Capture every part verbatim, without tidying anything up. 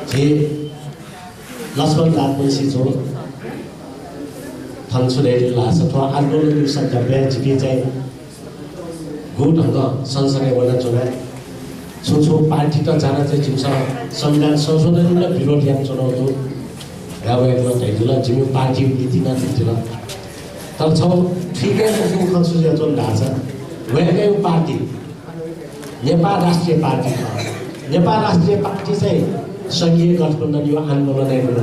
झी लक्ष्मण राजवंशी जुं थन छु धयादिल धाःसा थ्व आन्दोलनया सन्दर्भय् जिके चाहिँ गु ढंगं संसदय् वनाच्वना, छुं छुं पार्टीत जानाः चाहिँ जिमिसं संविधान संशोधनया नं विरोध यानाच्वनागु दु धयाः वय्कलं धयादिल। जिमि पार्टीया नीति नं धयादिल। तर छगू थुइके मफुगु खँ छु जुयाच्वन धाःसा वय्कःया पार्टी नेपाल राष्ट्रिय पार्टी खः। नेपाल राष्ट्रिय पार्टी चाहिँ संघीय गठबन्धनया आन्दोलनय् वल।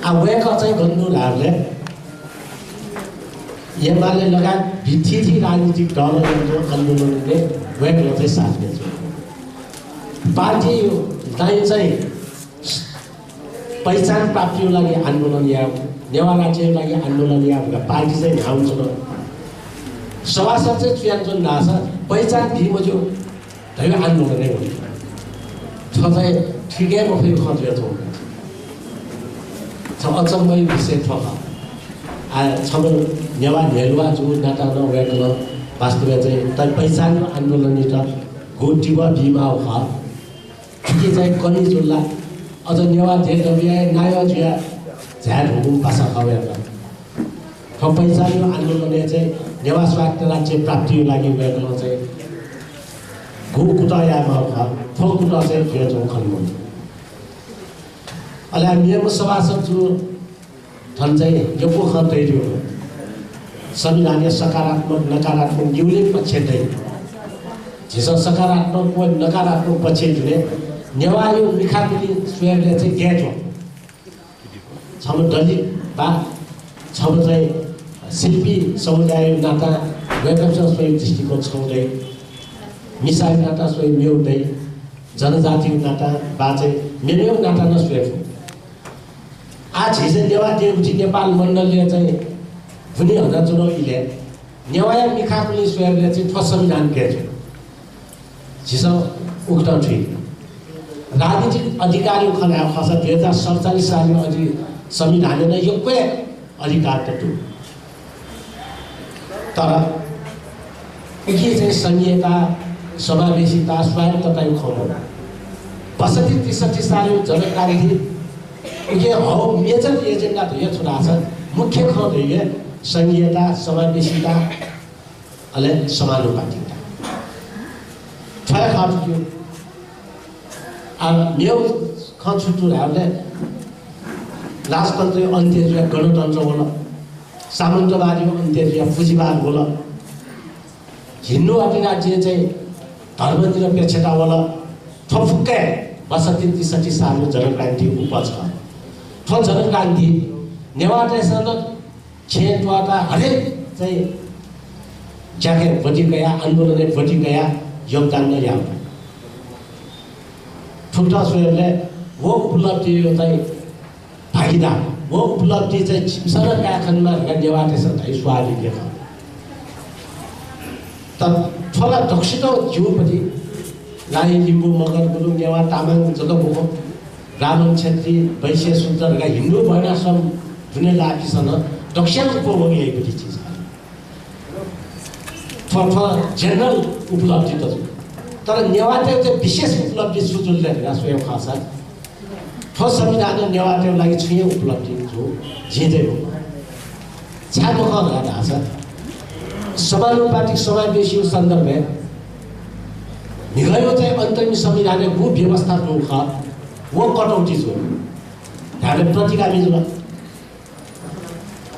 आ, वय्कः चाहिँ गन दु धाःबलय् एमाले लगायत थीथी राजनीतिक दलया आन्दोलनय् वय्कलं चाहिँ साथ बियाच्वन। पार्टी चाहिँ, चाहिँ पहिचान प्राप्तिया लागि आन्दोलन यायेगु, नेवाः राज्यया लागि आन्दोलन यायेगु पार्टी चाहिँ न्ह्याःने च्वन। सभासद चाहिँ छु यानाच्वन धाःसा पहिचान बी मज्यू धयाः आन्दोलनय् वल। थ्व चाहिँ थुइके मफुगु खँ जुयाच्वंगु। थ्व अचम्मया विषय थ्व खः। आ, छम्ह नेवाः न्ह्यलुवा जूगु नातां नं वय्कलं वास्तवय् चाहिँ त पहिचानया आन्दोलनयात गु तिबः बीमाःगु खः। थुकी चाहिँ कनी जुल ला, अझ नेवाः देय् दबूया नायः जुयाः झाये धुंकूम्ह पासा खः वय्कः। थ्व पहिचानया आन्दोलनय् चाहिँ नेवाः स्वायत्त राज्य प्राप्तिया लागि वय्कलं चाहिँ गु कुतः यायेमाःगु खः, थ्व कुतः चाहिँ जुयाच्वंगु खने मदु। अले मेम्ह सभासद जु थन चाहिँ यक्व खँ तयादिल। संविधानया सकारात्मक, नकारात्मक निगू पक्ष दइ। झीसं सकारात्मक व नकारात्मक पक्ष दुने नेवाःया मिखाकुलिं स्वयेबलय् चाहिँ गय् च्वं। छम्ह दलित वा छम्ह चाहिँ शिल्पी समुदायया नातां वय्कःपिन्सं स्वयेगु दृष्टिकोण छगू दइ। मिसाया नातां स्वयेगु मेगु दइ। जनजातिया नातां वा चाहिँ मेमेगु नातां नं स्वये फु। आः झी चाहिँ नेवाः देय् गुथि नेपाल मण्डलया चाहिँ बुँइ हनाच्वनागु इलय् नेवाःया मिखाकुलिं स्वयेबलय् चाहिँ थ्व संविधान गय् च्वं। झीसं उकथं थुइ। राजनीतिक अधिकारया खँ ल्हायेगु खःसा दुई हजार सतचालिस सालया अधि-, संविधानय् नं यक्व हे अधिकार त दु। तर उकी चाहिँ संघीयता, समावेशिता, स्वायत्तताया खँ मखु। बैसठ्ठी त्रिसठ्ठी सालया जनक्रान्ति उकी हौ major agenda धइगु छु धाःसा मुख्य खँ धइगु संघीयता, समावेशिता, अले समानुपातिकता। थ्व हे खः थुकी। आ, मेगु खँ छु दु धाःबलय् राजतन्त्रया अन्त्य जुयाः गणतन्त्र वल, सामन्तवादया अन्त्य जुयाः पुँजीवाद वल, हिन्दू अधिराज्यय् चाहिँ धर्मनिरपेक्षता वल। थ्व फुक्क हे बैसठ्ठी त्रिसठ्ठी सालया जनक्रान्तिया उपज खः। थ्व जनक्रान्ति नेवाःतय्सं नं छेँ त्वःताः हरेक चाहिँ ज्याखँय् ब्वति कयाः, आन्दोलनय् ब्वति कयाः योगदान नं याःगु। थुकथं स्वयेबलय् व उपलब्धिया चाहिँ भागीदार, व उपलब्धि चाहिँ जिमिसं नं काये खनेमाः धकाः नेवाःतय्सं धाइ स्वाभाविक खः। तर थ्व ला दक्वसित ज्यूपति राई, लिम्बू, मगर, गुरुङ, नेवाः, तामाङ जक मखु, ब्राह्मण, क्षेत्री, वैश्य, शूद्र धकाः हिन्दू वर्णाश्रम दुने लाःपिन्सं नं दक्वस्यां उपभोग याइपति चिज। थ्व, थ्व general उपलब्धि त जू। तर नेवाःतय् चाहिँ विशेष उपलब्धि छु जुल ले धकाः स्वयेगु खःसा थ्व संविधानं नेवाःतय् लागि छुं हे उपलब्धि जू, झी चाहिँ मखु। छाय् मखु धकाः धाःसा समानुपातिक समावेशीया सन्दर्भय् म्हिगःया चाहिँ अन्तरिम संविधानय् गु व्यवस्था दु खः, व कटौती जू। धाःसा प्रतिगामी जुल।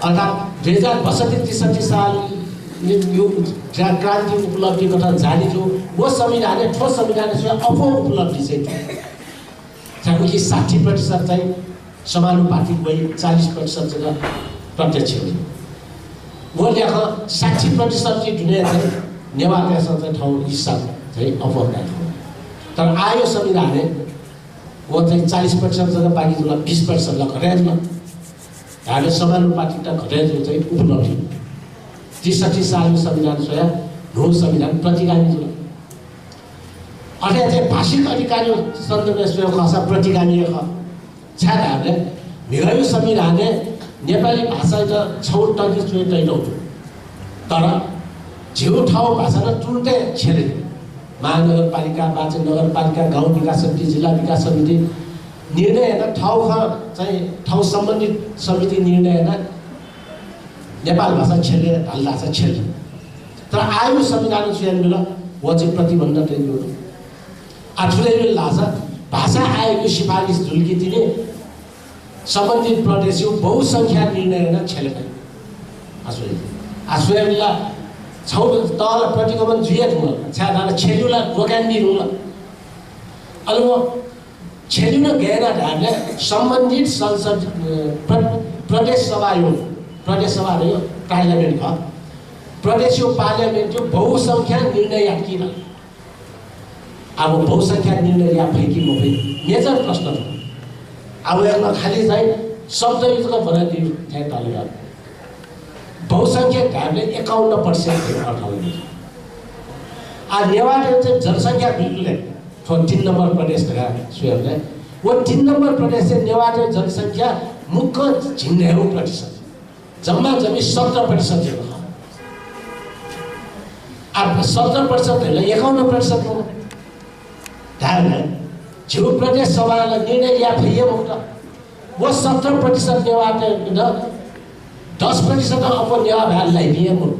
अर्थात् दुई हजार बैसठ्ठी त्रिसठ्ठी साल नि-, यो ज्या क्रान्ति उपलब्धि कथं जारी जू, व संविधानय् थ्व संविधानय् स्वयाः अप्वः उपलब्धि चाहिँ दु। छाय् उकी साठी प्रतिशत चाहिँ समानुपातिक वइ, चालिस प्रतिशत जक प्रत्यक्ष वइ। व ल्याखं साठी प्रतिशत चाहिँ दुने चाहिँ नेवाःतय्सं चाहिँ थःगु हिस्सा चाहिँ अप्वः काये थ्व। तर आःया संविधानय् व चाहिँ चालिस प्रतिशत जक बाकी जुल, बिस प्रतिशत ला घटे जुल। धाःसा समानुपातिकता घटे जूगु चाहिँ उपलब्धि। त्रिसठ्ठी सालया संविधान स्वयाः न्हू संविधान प्रतिगामी जुल। अथे चाहिँ भाषिक अधिकारया सन्दर्भय् स्वयेगु खःसा प्रतिगामी हे खः। छाय् धाःबलय् म्हिगःया संविधानय् नेपाली भाषायात छगू तंके च्वये तयातःगु दु। तर झीगु थःगु भाषा नं तुरुन्तय् छ्यले। महानगरपालिका वा चाहिँ नगरपालिका, गाउँ विकास समिति, जिल्ला विकास समिति निर्णय याना, थःगु खँ चाहिँ थःगु सम्बन्धित समिति निर्णय याना नेपाल भाषा छ्यले धाल धाःसा छ्यले। तर आःयागु संविधानं छु यानाबिल, व चाहिँ प्रतिबन्ध तयाबिल। आः छु यानाबिल धाःसा भाषा आयोगया सिफारिस जुल कि तिनि सम्बन्धित प्रदेशया बहुसंख्या निर्णय याना छ्यले फइ। आः छु यानाबिल, आः छु यानाबिल, छगू तहला प्रतिगमन जुइ हे धुंकल, छाय्धाःसा छ्यलेगु ला रोकाइ नी धुंकल। अले व छ्यलेगु नं गय् याना धायेबलय् सम्बन्धित संसद, अ, प्र-, प्रदेश सभाया, प्रदेश सभाया parliament खः। प्रदेशया parliament-या बहुसंख्या निर्णय यात कि धाल। अब बहुसंख्या निर्णय याये फइ कि मफइ, major प्रश्न थ्व। अब वय्कलं खालि चाहिँ शब्दया जक ब्वनादीगु थें ताल यात। बहुसंख्या धायेबलय् एकाउन्न प्रतिशत धइगु अर्थं वनी। आः नेवाःतय् चाहिँ जनसंख्या बिल्कुल हे थ्व तीन नम्बर प्रदेश धकाः स्वयेबलय् व तीन नम्बर प्रदेशय् नेवाःतय् जनसंख्या मुक्कं झिंन्हय्गू प्रतिशत, जम्मा जमि सत्र प्रतिशत जक खः। आः सत्र प्रतिशत धइबलय् एकाउन्न प्रतिशत मखु। धायेबलय् झीगु प्रदेश सभां ला निर्णय याये फइ हे मखुत। व सत्र प्रतिशत नेवाःतय् नं दस प्रतिशतं अप्वः नेवाः भाय् लाइपिं हे मखु।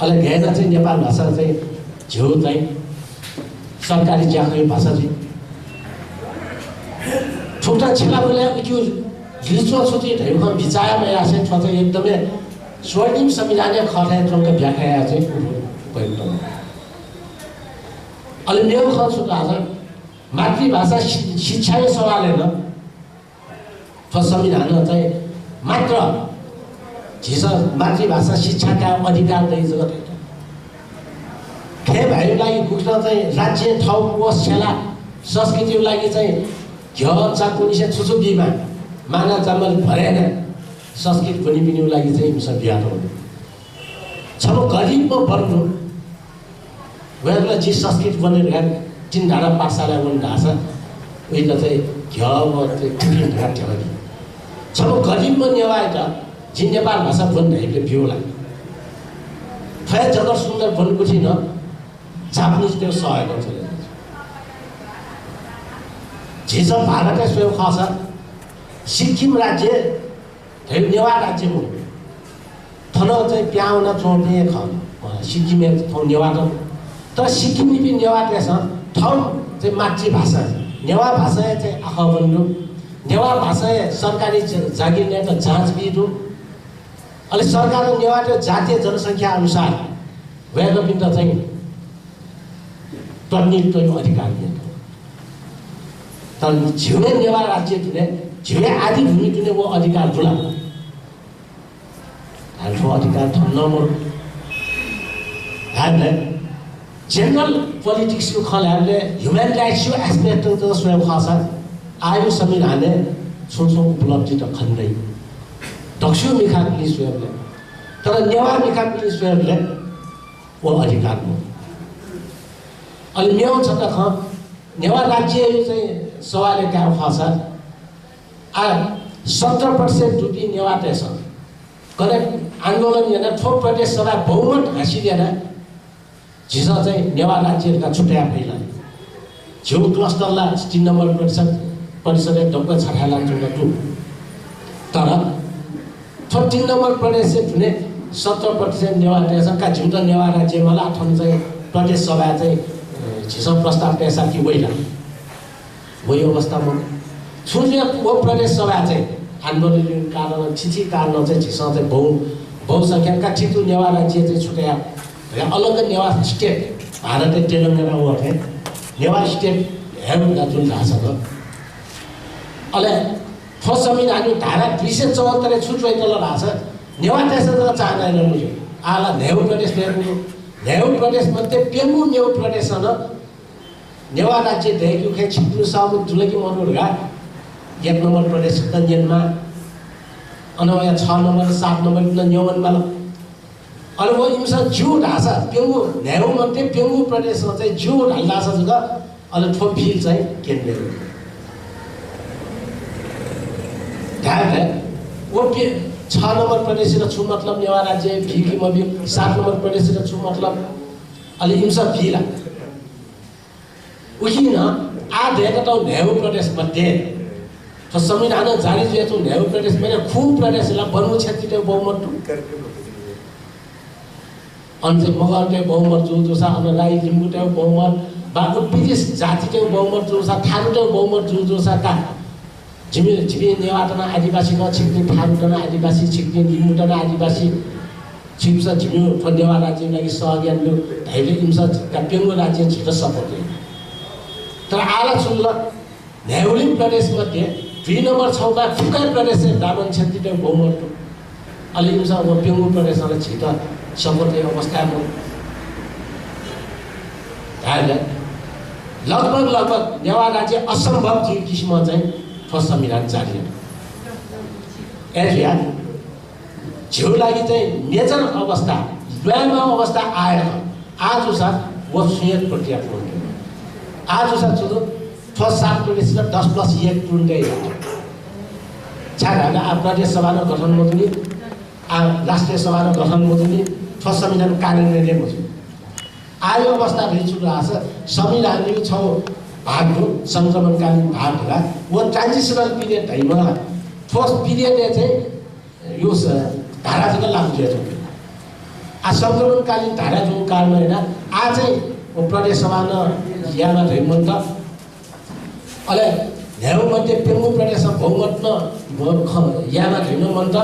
अले गय् याना चाहिँ नेपाल भाषा चाहिँ झीगु चाहिँ सरकारी ज्याखँया भाषा जुइ। थुकथं छिलाबुलाय् उकियु लिच्वः छु जुइ धइगु खँ बिचाः याये मयासें थ्व चाहिँ एकदमै स्वर्णिम संविधानया खः थें च्वंक व्याख्या याये चाहिँ उभु उपयुक्त मखु। अले मेगु खँ छु धाःसा मातृभाषा शि-, शिक्षाया सवालय् नं थ्व संविधानं चाहिँ मात्र झीसं मातृभाषा शिक्षा काये अधिकार दइ जक धयात। खँय् भाय्‌या लागि गुकथं चाहिँ राज्यं थःगु कोष छ्यलाः संस्कृतिया लागि चाहिँ घ्यः चाक्वनिसें छु छु बीमाः, माना जम्मा भरे यानाः संस्कृत ब्वनीपिनिगु लागि चाहिँ इमिसं बियातःगु दु। छम्ह गरिबम्ह बरु वय्‌कलं जि संस्कृत ब्वने धकाः तिन धारा पाठशालाय् वन धाःसा उइत चाहिँ घ्यः व चाहिँ टिफिन धकाः ध्यबा बी। छम्ह गरिबम्ह नेवाःयात जि नेपाल भाषा ब्वने धयाबलय् ब्यू ला? थ्व हे जगत सुन्दर ब्वनेगुथिं नं जापानिजतय्‌गु सह हे दु। झीसं भारतय् स्वयेगु खःसा सिक्किम राज्य धइगु नेवाः राज्य मखु। थन चाहिँ पिहां वनाच्वंपिं हे खः। अ, सिक्किमय् थौं नेवाःत। तर सिक्किमयापिं नेवाःतय्‌सं थःगु चाहिँ मातृभाषा, नेवाः भाषाया चाहिँ आखः ब्वने दु। नेवाः भाषाया सरकारी ज-, जागिर नयेत जाँच बी दु। अले सरकारं नेवाःतय् जातीय जनसंख्या अनुसार वय्‌कःपिन्त चाहिँ प्रतिनिधित्वया अधिकार बियातःगु। तर झीगु नेवाः राज्य दुने, झीगु आदिभूमि दुने व अधिकार दु ला? धायेबलय् थ्व अधिकार थन नं मदु। धायेबलय् general politics-या खँ ल्हायेबलय् human rights-या aspect-त स्वयेगु खःसा आःयागु संविधानय् छुं छुं उपलब्धित खने दइ। दक्वसिया मिखापिं स्वयेबलय्, तर नेवाः मिखापिं स्वयेबलय् व अधिकार मदु। अले मेगु छता खँ, नेवाः राज्यया चाहिँ सवालय् कायेगु खःसा, आः सत्र प्रतिशत दुपिं नेवाःतय्‌सं गन आन्दोलन यानाः थ्व प्रदेश सभाय् बहुमत हासिल यानाः झीसं चाहिँ नेवाः राज्य धकाः छुट्याये फइ ला? झीगु cluster ला तीन नम्बर प्रदेश, प्रदेशय् दक्व छथाय् लानाच्वंगु दु। तर थ्व तीन नम्बर प्रदेशय् दुने सत्र प्रतिशत नेवाःतय्‌सं का झीत नेवाः राज्य माल, आः थन चाहिँ प्रदेश सभाय् चाहिँ, अ, झीसं प्रस्ताव तयेसा कि वइ ला? वइ अवस्था मखु। छुं जुयाः व प्रदेश सभाय् चाहिँ आन्दोलनया कारणं, थीथी कारणं चाहिँ झीसं चाहिँ बहु-, बहुसंख्या का थीथी नेवाः राज्य चाहिँ छुट्याः धकाः अलग नेवाः state, भारतय् तेलंगाना वःथें नेवाः state हे मखु ला जुल धाःसा नं। अले थ्व संविधानया धारा दुई सय चौहत्तरय् छु च्वयातल धाःसा नेवाःतय्‌सं जक चाहना यानाः मज्यू। आः ला न्हय्‌गू प्रदेश दयेकूगु दु। न्हय्‌गू प्रदेश मध्ये प्यंगू मेगु प्रदेशं नं नेवाः राज्य दयेकेगु खँय् छिकपिनि सहमति दु ला कि मदु धकाः एक नम्बर प्रदेशत न्यनेमाः। अन वया छ नम्बर, सात नम्बरत नं न्यंवनेमाल। अले व इमिसं ज्यू धाःसा प्यंगू, न्हय्‌गू मध्ये प्यंगू प्रदेशं चाहिँ ज्यू धाल धाःसा जक अले थ्व बिल चाहिँ केन्द्रय् धायेबलय् व प्य-, छ नम्बर प्रदेशयात छु मतलब, नेवाः राज्य बी कि मबी, सात नम्बर प्रदेशयात छु मतलब, अले इमिसं बी ला? उकिं नं आः दय्कातःगु न्हय्गू प्रदेश मध्ये, थ्व संविधानं जारी जुयाच्वंगु न्हय्गू प्रदेश मध्ये खुगू प्रदेशय् ला बन्वु क्षेत्रीतय्गु बहुमत दु। अन चाहिँ मगरतय्गु बहुमत जू जूसा, अन राई लिम्बूतय्गु बहुमत, वा उत्पीडित जातितय्गु बहुमत जूसा, थारुतय्गु बहुमत जू जूसा का। जिमि, जिमि नेवाःत नं आदिवासी खः, छिकपिं थारुत नं आदिवासी, छिकपिं लिम्बूत नं आदिवासी, छिमिसं जिमिगु थ्व नेवाः राज्यया लागि सहयोग यानादिल धाइबलय् इमिसं झीत प्यंगू राज्यं झीत support याइ। तर आः ला छु जुल, न्हय्गुलिं प्रदेश मध्ये दुई नम्बर छगू वा फुक्क हे प्रदेशय् ब्राह्मण क्षेत्रीतय्गु बहुमत दु। अले इमिसं व प्यंगू प्रदेशं ला झीत support याइगु अवस्थाय् मदु। धायेबलय् लगभग, लगभग नेवाः राज्य असम्भव जुइगु किसिमं चाहिँ थ्व संविधान जारी यात। अय् जुया झीगु लागि चाहिँ major अवस्था, ल्वायेमाःगु अवस्था आः हे खः। आः जूसा व सुयां त्रुटि यात मखु। आः जूसा छु दु, थ्व सात प्रदेशयात दस plus एक तुरुन्तय् यात। छाय्धाःसा आः प्रदेश सभा नं गठन मजूनि, आः राष्ट्रिय सभा नं गठन मजूनि, थ्व संविधान कार्यान्वयन हे मजू। आःयागु अवस्था धइगु छु धाःसा संविधानयागु छगू भाग दु, संक्रमणकालीन भाग धकाः, व transitional period धाइ मला। थ्व period-य् चाहिँ यो स-, धारा जक लागू जुयाच्वंगु। आः संक्रमणकालीन धारा जूगु कारणं यानाः आः चाहिँ व प्रदेश सभा नं यायेमाः धइगु मन्त। अले न्हय्गू मध्ये प्यंगू प्रदेशं बहुमत नं ब-, ख-, यायेमाः धइगु नं मन्त।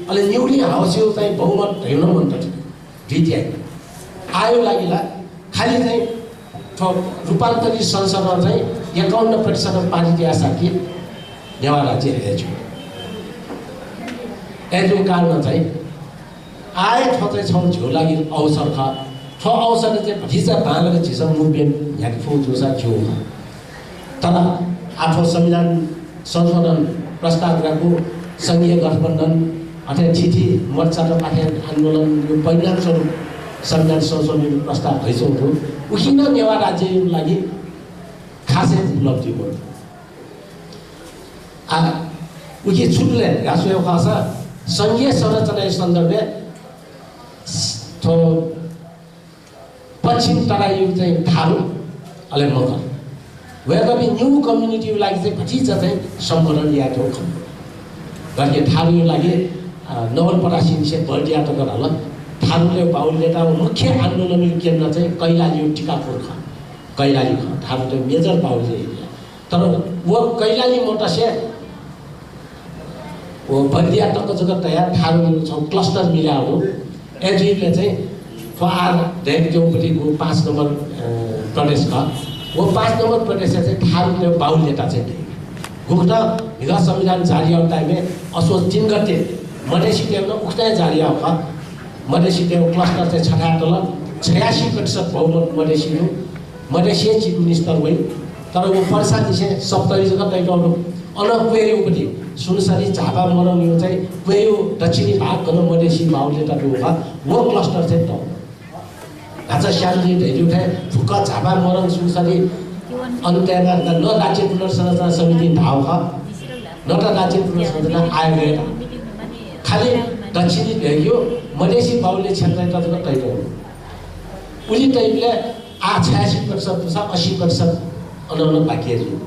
अले निगुलिं house-या चाहिँ बहुमत धइगु नं मन्त। द्वितीय। आःयागु लागि ला खालि चाहिँ थ्व रूपान्तरित संसदं चाहिँ एकाउन्न प्रतिशत पारित याःसा कि नेवाः राज्य हे जुइ। अय् जूगु कारणं चाहिँ आः हे थ्व चाहिँ छगू झीगु लागि अवसर खः। थ्व अवसरय् चाहिँ भतिचा बांलाक झीसं movement न्ह्याके फु जूसा ज्यू खः। तर आः थ्व संविधान संशोधन प्रस्ताव ग्रापु संघीय गठबन्धन अथे थीथी मोर्चातपाखें आन्दोलनयागु परिणामस्वरूप संविधान संशोधनयागु प्रस्ताव धइच्वंगु दु। उकिं नं नेवाः राज्ययागु लागि खासै उपलब्धि मदु। आः उकी छुटले घासुयो खःसा संघीय संरचनाया सन्दर्भय् थ्व पश्चिम तराईयागु चाहिँ थारु, अले मगर। वय्कःपिं न्यू community-या लागि चाहिँ भतिचा चाहिँ सम्बोधन यायेत्यंगु खः। गथे थारुया लागि, अ, नवलपरासीनिसें बर्दिया तक धाल। थारुतय् बाहुल्यता व मुख्य आन्दोलनया केन्द्र चाहिँ कैलालीया टिकापुर खः। कैलाली खः। थारुतय् major बाहुल्य area। तर व कैलाली मतसे व बर्दिया तक जक तयाः थारुया छगू cluster मिलाः वल। अय् जुइबलय् चाहिँ थ्व आः दय्कातःगु पाँच नम्बर, अ, प्रदेश खः। व पाँच नम्बर प्रदेशय् चाहिँ थारुतय् बाहुल्यता चाहिँ दइ। गुकथं म्हिगः संविधान जारी याःगु time-य् असोज तीन गते मधेसीतय् नं उकथं जारी याःगु खः। मधेसीतय् cluster चाहिँ छथाय् तल, छयासी प्रतिशत बहुमत मधेसीया दु। मधेसीया chief minister वइ, तर व पर्सानिसें सप्तरी जक तइतःगु दु। अन क्वय्‌यागु पति सुनसरी झापा मरङया चाहिँ क्वय्‌यागु दक्षिणी भाग गन मधेसी बाहुल्यता दुगु खः, व cluster चाहिँ तःगु। न्हाचः श्यामजी धयादीगु थें फुक्क झापा मरङ सुनसरी अन तयेमाः धकाः न राज्य पुनर्संरचना समितिं धाःगु खः, न त राज्य पुनर्संरचना आयोगं धाःगु। खालि दक्षिणी भेगया मधेसी बाहुल्य क्षेत्रयात जक तइतःगु। उलि तइबलय् आः छयासी प्रतिशत दुसा अस्सी प्रतिशत अन अन बाकी हे जुइ।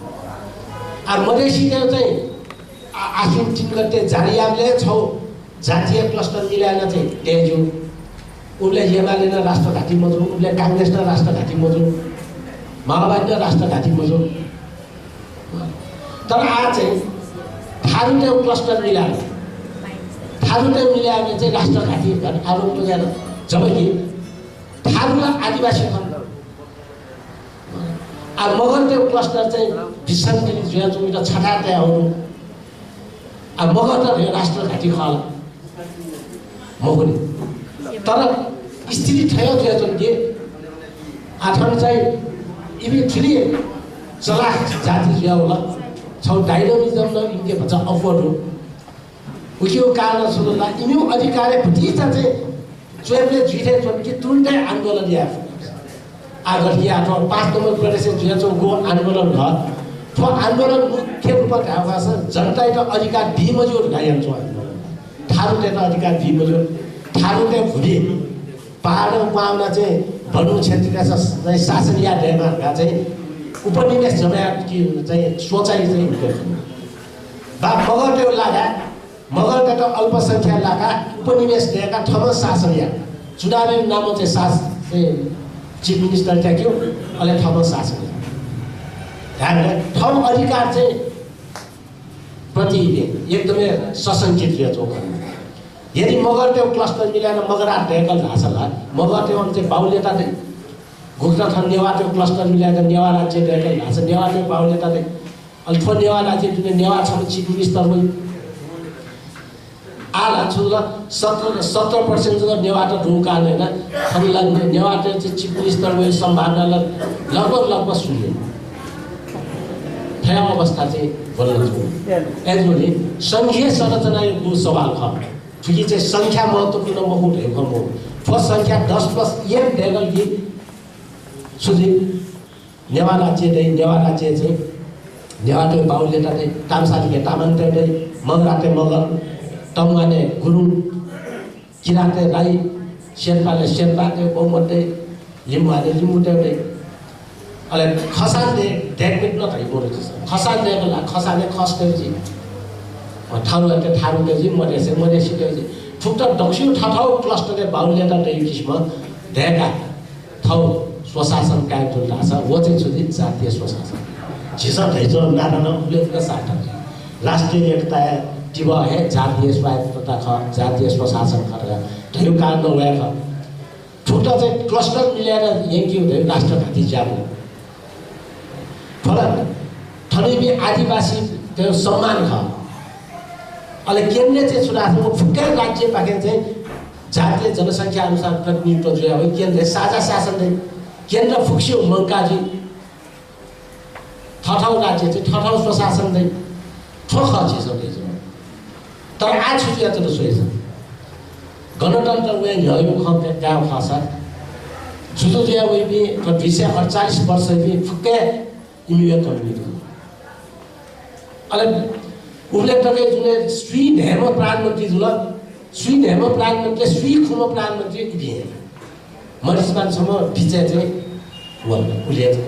आः मधेसीतय् चाहिँ आ-, आश्विन तीन गते जारी याःबलय् छगू जातीय cluster मिलायेन चाहिँ तये ज्यू। उबलय् एमाले नं राष्ट्रघाती मजू, उबलय् कांग्रेस नं राष्ट्रघाती मजू, माओवादी नं राष्ट्रघाती मजू। तर आः चाहिँ थारुतय् cluster मिलायेन, थारुतय् मिलायेन चाहिँ राष्ट्रघाती धकाः आरोप यात। जबकि थारु ला आदिवासी खः। आ, मगरतय् cluster चाहिँ विसंगति जुयाच्वंगु त छथाय् तयाः वःगु। आ, मगरत धइगु राष्ट्रघाती खः ला? मखु नि। तर स्थिति थथे जुयाच्वन कि आ, थन चाहिँ इमि थुलि चलाख जाति जुया वल। छगू dynamism नं इमिके भचा अप्वः दु। उकिया कारण छु धाःसा इमिगु अधिकारय् भतिचा चाहिँ च्वय्‌बलय् जुइ थें च्वन कि तुरुन्तय् आन्दोलन याये फु। आ, गथे याये थ्व पाँच नम्बर प्रदेशय् जुयाच्वंगु आन्दोलन खः। थ्व आन्दोलन मुख्य रूपं धायेमाःसा जनतायात अधिकार बी मज्यू धकाः यानाच्वंगु आन्दोलन। थारूतय्त अधिकार बी मज्यू। थारूतय् भूमि पहाडं पावना चाहिँ बर्मू क्षेत्रीतय्सं चाहिँ शासन याये दयेमा धकाः चाहिँ उपनिवेश जमा यायेगु चाहिँ सोचाइ चाहिँ उके खः। वा मगरतय्गु लागाय् मगरतय्त अल्पसंख्या लाकाः उपनिवेश दयेकाः थःम्हं शासन या। चुडाबी नामं चाहिँ शास-, चाहिँ chief minister त्याक्यु, अले थःम्हं शासन या। धाय्‌बलय् थःम्हं अधिकार चाहिँ प्रति एकदमै सशंकित जुयाच्वंगु खः। यदि मगरतय्गु cluster मिलायेत मगराज दयेकल धाःसा ला, मगरतय्गु चाहिँ बाहुल्यता दइ। गुकथं थन नेवाःतय्गु cluster मिलायेत नेवाः राज्य दयेकल धाःसा नेवाःतय्गु बाहुल्यता दइ। अले थ्व नेवाः राज्य दुने नेवाः छम्ह chief minister वइ। आः ला छु जुल, सत्र, सत्र percent जक नेवाःत दुगु कारणं यानाः थन ला ने-, नेवाःतय्गु चाहिँ chief minister वयेगु सम्भावना ला लगभग, लगभग शून्य। थ्व अवस्था चाहिँ बल्ल छु। अय्‌जूगुलिं संघीय संरचनायागु सवाल खः। थुकी चाहिँ संख्या महत्त्वपूर्ण मखु धइगु खँ मखु। थ्व संख्या दस plus एक दयेकल कि छु जुइ? नेवाः राज्य दइ, नेवाः राज्य चाहिँ नेवाःतय् बाहुल्यता दइ, ताम्सालिके तामाङतय् दइ, मगरातय् मगर, तमुवाने गुरुङ, किराँतय् राई, शेर्पाले शेर्पातय् बहुमत दइ, लिम्बुवाने लिम्बुतय् दइ। अले खसान दय्, दय्‌केत नं धइ मरु जुइ। खसान दय्‌कल ला, खसानय् खसतय् जुइ। अ, थारुतय् थारुतय् जुइ, मधेसय् मधेसीतय् जुइ। थुकथं दक्वसिगु थःथःगु cluster-य् बाहुल्यता दइगु किसिमं दय्‌काः थःगु स्वशासन कायम जुल धाःसा व चाहिँ छु जुइ? जातीय स्वशासन। झीसं धयाच्वंगु नारा नं उबलय् जक सार्थक जुइ। राष्ट्रिय एकताया तिबः हे जातीय स्वायत्तता खः, जातीय स्वशासन खः धकाः धयागु कारण नं व हे खः। थुकथं चाहिँ cluster मिलायेत यंकेगु धइगु राष्ट्रघाती ज्या मखु। फरक थनैपिं आदिवासीतय्गु सम्मान खः। अले केन्द्रय् चाहिँ छु धाःसा व फुक्क राज्यपाखें चाहिँ जातीय जनसंख्या अनुसार प्रतिनिधित्व जुयाः वइ। केन्द्रय् साझा शासन दइ। केन्द्र फुक्कसिगु मंकाः जुइ। थःथःगु राज्य चाहिँ थःथःगु स्वशासन दइ। थ्व खः झीसं धयाच्वंगु। तर आः छु जुयाच्वन स्वयादिसँ। गणतन्त्र वये न्ह्यःयागु खँ का-, कायेगु खःसा जुजु जुया वइपिं थ्व दुई सय अठचालिस वर्षयापिं फुक्क इमिगु community। अले उबलय् तक जुन सुइ न्हय्म्ह प्रधानमन्त्री जुल, सुइ न्हय्म्ह प्रधानमन्त्री, सुइ खुम्ह प्रधानमन्त्री इपिं हे। मरिचमान छम्ह बिचय् चाहिँ वल, उलि हे जक।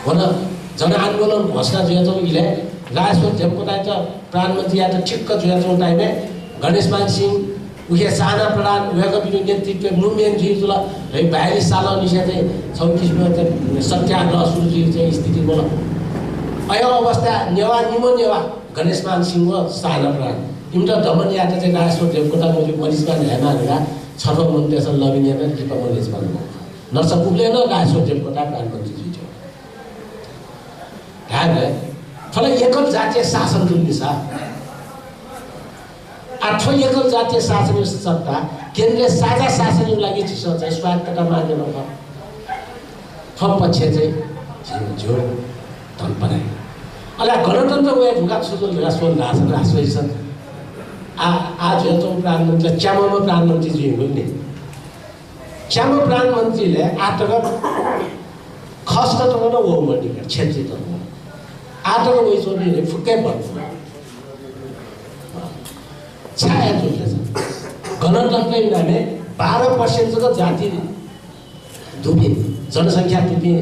व नं जनआन्दोलन घोषणा जुयाच्वंगु इलय् राजेश्वर देवकोटायात प्रधानमन्त्री यायेत ठिक्क जुयाच्वंगु time-य् गणेशमान सिंह, उखे सहाना प्रधान, वय्कःपिनिगु नेतृत्वय् movement जुइ जुल। है, बयालिस सालंनिसें चाहिँ छगू किसिमं चाहिँ सत्याग्रह सुरु जुइगु चाहिँ स्थिति वल। अय् अवस्थाय् नेवाः, निम्ह नेवाः गणेशमान सिंह व सहाना प्रधान, इमित दमन यायेत चाहिँ राजेश्वर देवकोटा मरि-, मरिचमान हयेमाः धकाः छथ्वः मनूतय्सं लबिन यानाः लिपा मरिचमान वल। नत्र उबलय् नं राजेश्वर देवकोटा प्रधानमन्त्री जुइथ्यंगु। धायेबलय् थ्व ला एकल जातीय शासन जुल नि सा। आः थ्व एकल जातीय शासनया सत्ता केन्द्रय् साझा शासनया लागि झीसं चाहिँ स्वायत्तता मागय् वल। थ्व पक्षय् चाहिँ झीगु झ्यू धन्पना। अले गणतन्त्र वये धुंकाः छु जुल धकाः स्वल धाःसा, धाःसा आः, आः जुयाच्वंम्ह प्रधानमन्त्री च्याम्हम्ह प्रधानमन्त्री जुइगु नि। च्याम्ह प्रधानमन्त्रीले आः तक खस तक नं वःम्ह नि का, छेत्री तक नं। आः तक वइच्वंपिं फुक्कै बढ्नु। छाय् जुल धाःसा गणतन्त्रया नामय् बाह्र percent जक जाति दुपिं, जनसंख्या दुपिं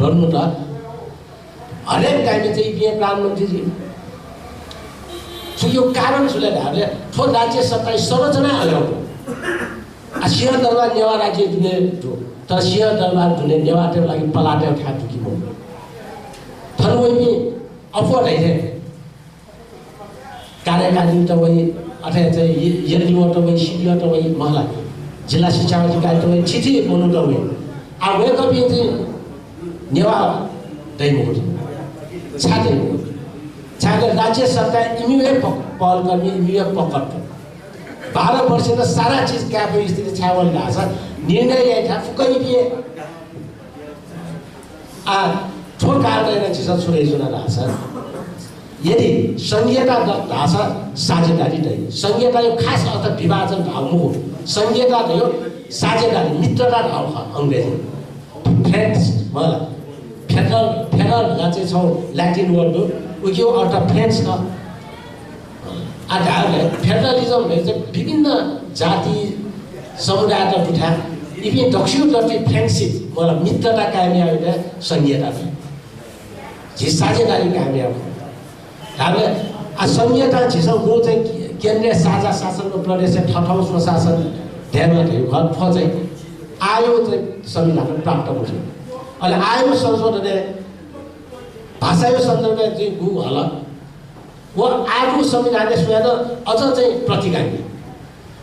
बढ्नु त हरेक time-य् चाहिँ इपिं प्रधानमन्त्री जुइ। थुकिया कारण छु ले धाःबलय् थ्व राज्य सत्ताया संरचना अलग दु। आः सिंहदरबार नेवाः राज्य दुने दु, तर सिंहदरबार दुने नेवाःतय् लागि पलातय् थाय् दु कि मदु? थन वइपिं अप्वः धइथें कार्यकारिणीत वइ, अथे चाहिँ ये-, एलडिओत वइ, सिडिओत वइ, महला जिल्ला शिक्षा अधिकारीत वइ, थीथी मनूत वइ। आः वय्कःपिं चाहिँ नेवाः दइ मखु। छाय् दइ मखु? छाय् राज्य सरकार इमिगु हे प-, पहलकर्मी, इमिगु हे पकड। बाह्र वर्षय् सारा चिज कायेफइगु स्थिति छाय् वल धाःसा निर्णय याइथाय् फुक्क इपिं हे। आः थ्व कारणं यानाः झीसं छु धयाच्वना धाःसा, यदि संघीयता द-, धाःसा साझेदारी दइ। संघीयताया खास अर्थ विभाजन धाःगु मखु। संघीयता धयो साझेदारी, मित्रता धाःगु खः अंग्रेजी। Friends, मला। Federal, federal ला चाहिँ छगू Latin word दु, उकिया अर्थ friends खः। आ धाःबलय् federalism धइगु चाहिँ विभिन्न जाति समुदायत दुथाय् इपिं दक्वसिगु दथुइ friendship, मतलब मित्रता कायम यायेगु संघीयता धइगु। झी साझेदारी कायम यायेगु। धाःबलय् आ संघीयता झीसं गु चाहिँ केन्द्रय् साझा शासन व प्रदेशय् थःथःगु स्वशासन दयेमाः धइगु खः, थ्व चाहिँ आःयागु चाहिँ संविधानं प्राप्त मजू। अले आःयागु संशोधनय् भाषाया सन्दर्भय् जुइगु हल। व आःयागु संविधानय् स्वयाः नं अझ चाहिँ प्रतिगामी।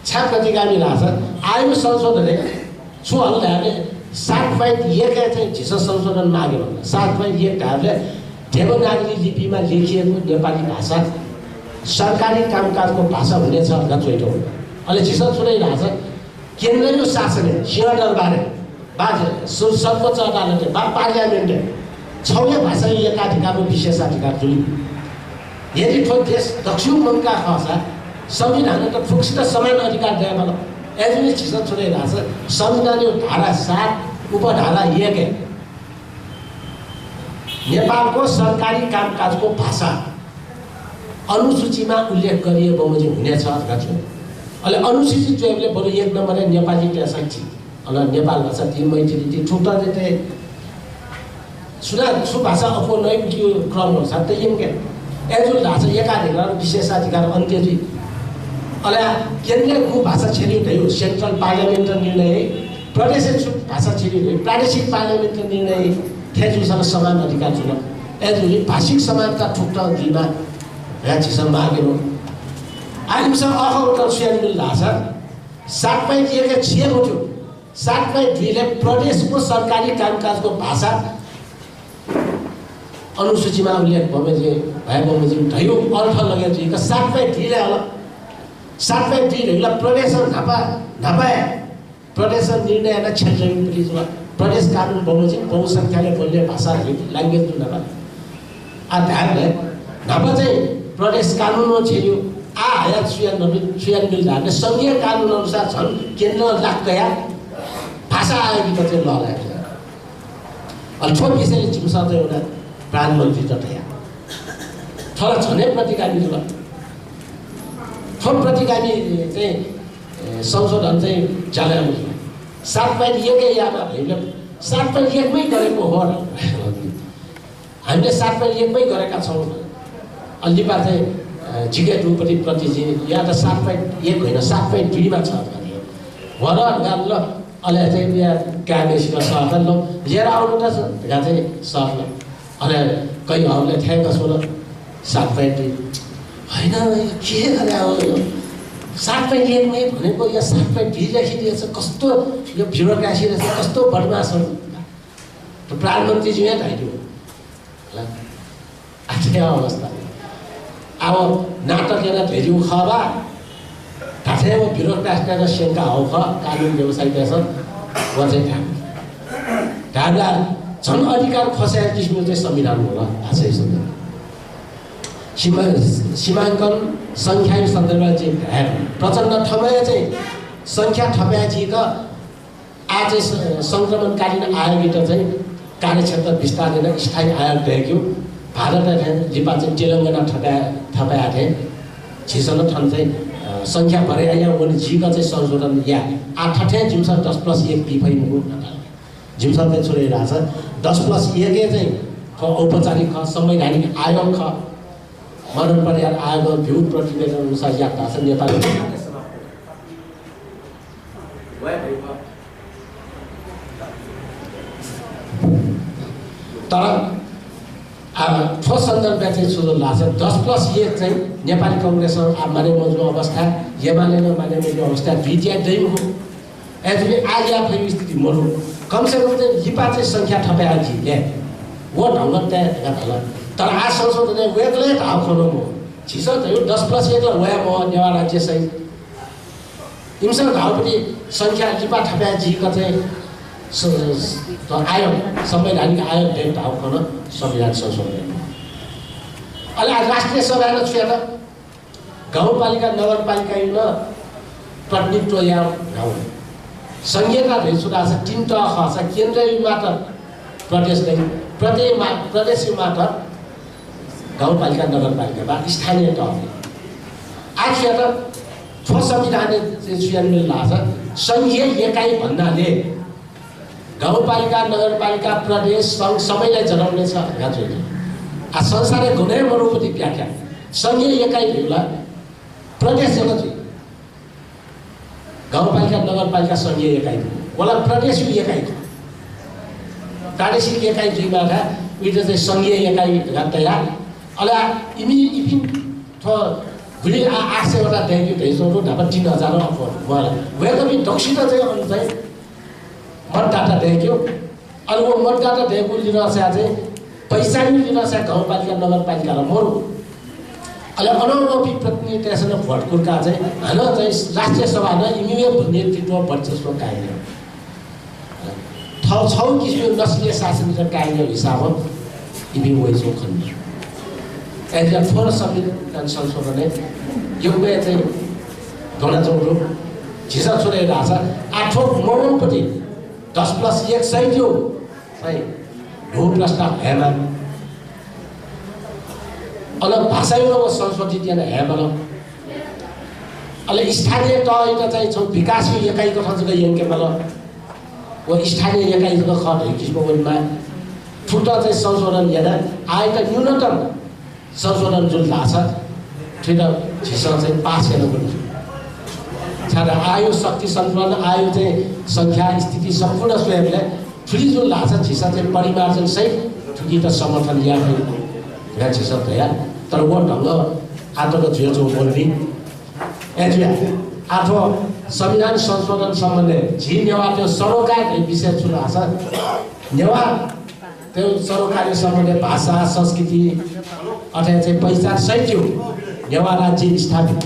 छाय् प्रतिगामी धाःसा आःयागु संशोधनय् छु हल धाःसा सात point एक-य् चाहिँ झीसं संशोधन मागे हल। सात point एक धाःबलय् देवनागरी लिपिमा लेखिएको नेपाली भाषा सरकारी कामकाजको भाषा हुनेछ धकाः च्वयातःगु। अले झीसं छु धाल धाःसा केन्द्रया शासनय्, सिंहदरबारय्, वा सु-, सर्वोच्च अदालतय्, वा parliament-य् छगू हे भाषाया एकाधिकारको विशेषाधिकार जुइ। यदि थ्व देश दक्वसिगु मंकाः खःसा संविधानं त फुक्कसित समान अधिकार दयेमाल। अय्‌जूगुलिं झीसं छु धाल धाःसा संविधानया धारा सात उपधारा एक-य् नेपालको सरकारी कामकाजको भाषा अनुसूचीमा उल्लेख गरिए बमोजिम हुनेछ धकाः च्वं। अले अनुसूची च्वयेबलय् बरु एक नम्बरय् नेपालीतय्‌सं च्वं। अले नेपाल भाषा ति, मैथिली ति, थुकथं चाहिँ सुनां छु भाषा अप्वः नइ उकिया क्रम अनुसार त यंके। अय्‌जूगुलिं धाःसा एकाधिकार विशेषाधिकार अन्त्य जुइ। अले केन्द्रय् गु भाषा छ्यलेगु धइगु central parliament-या निर्णय, प्रदेशय् छु भाषा छ्यलेगु धइगु प्रादेशिक parliament-या निर्णय थें जूसा नं समान अधिकार जुल। अय्‌जूगुलिं भाषिक समानता थुकथं जुइमाः धकाः झीसं माग यानागु। आः इमिसं अःखः उत्तर छु यानाबिल धाःसा सात point एक-य् छु हे मथू। सात point दुई-लय् प्रदेशको सरकारी कामकाजको भाषा अनुसूचीमा उल्लेख बमोजिम, भए बमोजिम धइगु अर्थ लगे जुइक सात point दुई-लय् हल। सात point दुई धइगु ला प्रदेशं न्हापा, न्हापा हे प्रदेशं निर्णय यानाः छ्यले जुइगु जुल। प्रदेश कानुन बमोजिम बहुसंख्याले बोल्ने भाषा धइगु language दु न्हापा। आः धायेबलय् न्हापा चाहिँ प्रदेश कानुनं छ्यलेगु। आः हयाः छु यानाबिल, छु यानाबिल धाःबलय् संघीय कानुन अनुसार झन केन्द्रं लाख कयाः भाषा आयोगयात चाहिँ लःल्हाये। अले थ्व विषयय् जिमिसं चाहिँ वनाः प्रधानमन्त्रीत धया। थ्व ला झनै प्रतिगामी जुल। थ्व प्रतिगामी चाहिँ, ए, संशोधन चाहिँ ज्याला याःगु जुल। सात point एक-य् यायेमाः धइबलय् सात point एक-मै गरेको हो। हामीले सात point एक-मै गरेका छौँ। अले लिपा चाहिँ, अ, झीके दुपट्टि प्रतिनिधियात सात point एक होइन, सात point दुई-मा छ धकाः। वर गाल्ल, अले चाहिँ बिया काय्‌म्हेसित सःतल, लिएर आउनु त धकाः चाहिँ सःतल। अले कहीँ हबलय् थ्याक्क स्वल, सात point दुई। होइन, के गरे अब यो? सात point एक-मै भनेको या सात point दुई लेखिदिएछ, कस्तो यो bureaucracy रहेछ, कस्तो बदमासहरू। त प्रधानमन्त्रीज्यूं हे धयादिल। होला। आः थ्व अवस्था। अब नाटक याना धयादिउ खः बा, धात्थें व bureaucrat-तय्‌त स्यंका हउ खः, कानुन व्यवसायीतय्‌सं व चाहिँ धाये। धायेबलय् झन अधिकार ख्वस्याये किसिमं चाहिँ संविधान होला, भाषाया संविधान। सीमा, सीमाङ्कन संख्याया सन्दर्भय् चाहिँ धाये। प्रचण्ड थःम्हं चाहिँ संख्या थपय् जुइक आः चाहिँ स-, संक्रमणकालीन आयोगयात चाहिँ कार्यक्षेत्र विस्तार यानाः स्थायी आयोग दय्‌केगु। भारतय् थें लिपा चाहिँ तेलंगाना थपय्, थपय् थें झीसं थन चाहिँ, अ, संख्या बढे याये वने जुइक चाहिँ संशोधन याये। आः थथे जिमिसं दस plus एक बी फइ मखु। जिमिसं चाहिँ छु धाःसा दस plus एक-य् चाहिँ थ्व औपचारिक खः, संवैधानिक आयोग खः। मदन परियार आयोगं ब्यूगु प्रतिवेदन अनुसार यात धाःसा नेपाली तर, आ, थ्व सन्दर्भय् चाहिँ छु धाःसा दस plus एक चाहिँ नेपाली कांग्रेसं आः माने मजूगु अवस्था, एमालें माने मजूगु अवस्था, दुइतिया दइगु। अय्‌जूगुलिं आः याये फइगु स्थिति मदु। कम से कम चाहिँ लिपा चाहिँ संख्या थपय् जुइके व ढंगं तये धकाः धाल। तर आः संशोधनय् वय्‌कलं हे धाःगु खँ नं मखु। झीसं धयागु दस plus एक ला वये मवः नेवाः राज्य सहित। इमिसं धाःगुपट्टि संख्या लिपा थपय् जुइक चाहिँ स-, स-, आयोग, संवैधानिक आयोग दय् धाःगु खँ नं संविधान संशोधन। अले आः राष्ट्रिय सभाय् नं छु यात? गाउँपालिका, नगरपालिकाया नं प्रतिनिधित्व यायेगु। संघीयता धइगु छु धाःसा तीन तह खःसा केन्द्रया मात्र प्रदेश दइ, प्रदेश मा-, प्रदेशया मात्र गाउँपालिका, नगरपालिका वा स्थानीय तह दइ। आखिर थ्व संविधानय् चाहिँ छु यानाबिल धाःसा संघीय एकाइ भन्नाले गाउँपालिका, नगरपालिका, प्रदेश, संघ सबैलाई जनाउनेछ धकाः जुइ। आ, संसारय् गनं हे मनूपति व्याख्या। संघीय एकाइ धइगु ला प्रदेश जक जुइ। गाउँपालिका, नगरपालिका संघीय एकाइ दु। व ला प्रदेशया एकाइ दु। प्रादेशिक एकाइ जुइमाः धाःसा उइत चाहिँ संघीय एकाइ धकाः तया। अले इमि, इपिं थ्व गुलि आ-, आठ सय वटा दय्‌क्यू धइच्वंगु न्हापा तीन हजार अप्वः। वय्‌कःपिं दक्वसित चाहिँ अन चाहिँ मतदाता दय्‌क्यू। अले व मतदाता दय्‌कूगु लिनसा चाहिँ पहिचानया लिनसा गाउँपालिका, नगरपालिका ला मरु। अले अनं वःपिं प्रतिनिधितय्‌सं नं भोट कुर्काः चाहिँ हानं चाहिँ राष्ट्रिय सभां नं इमिगु नेतृत्व वर्चस्व कायम याः। थः छगू किसिमं नस्लीय शासन कायम याःगु हिसाबं इपिं वइच्वंगु खनेदु। अय्‌जुयाः थ्व नं संविधान संशोधनय् यक्व हे चाहिँ ब्वनाच्वंगु दु। झीसं छु धाये धाःसा आः थ्व मवंपति दस plus एक सहितया चाहिँ भू प्रस्ताव हयेमाः। अले भाषायात नं व संशोधित याना हयेमाल। अले स्थानीय तहयात चाहिँ छगू विकासया एकाइ कथं जक यंकेमाल। व स्थानीय एकाइ जक खः धइगु किसिमं वनेमाः। थुकित चाहिँ संशोधन यानाः आःयात न्यूनतम संशोधन जुल धाःसा थुइत झीसं चाहिँ पास यानागु दु। छाय्‌धाःसा आःया शक्ति सन्तुलन, आःया चाहिँ संख्या स्थिति सम्पूर्ण स्वयेबलय् थुलि जुल धाःसा झीसं चाहिँ परिमार्जन सहित थुकित समर्थन याये फइ धकाः झीसं धया। तर व ढंग आः तक जुयाच्वंगु मदुनि। अय्‌जुयाः आः थ्व संविधान संशोधन सम्बन्धय् झी नेवाःतय् सरोकार धइगु विषय छु धाःसा नेवाः त्यो सरोकारी सम्बन्धी भाषा, संस्कृति, अथे चाहिँ पहिचान सहितया नेवाः राज्य स्थापित।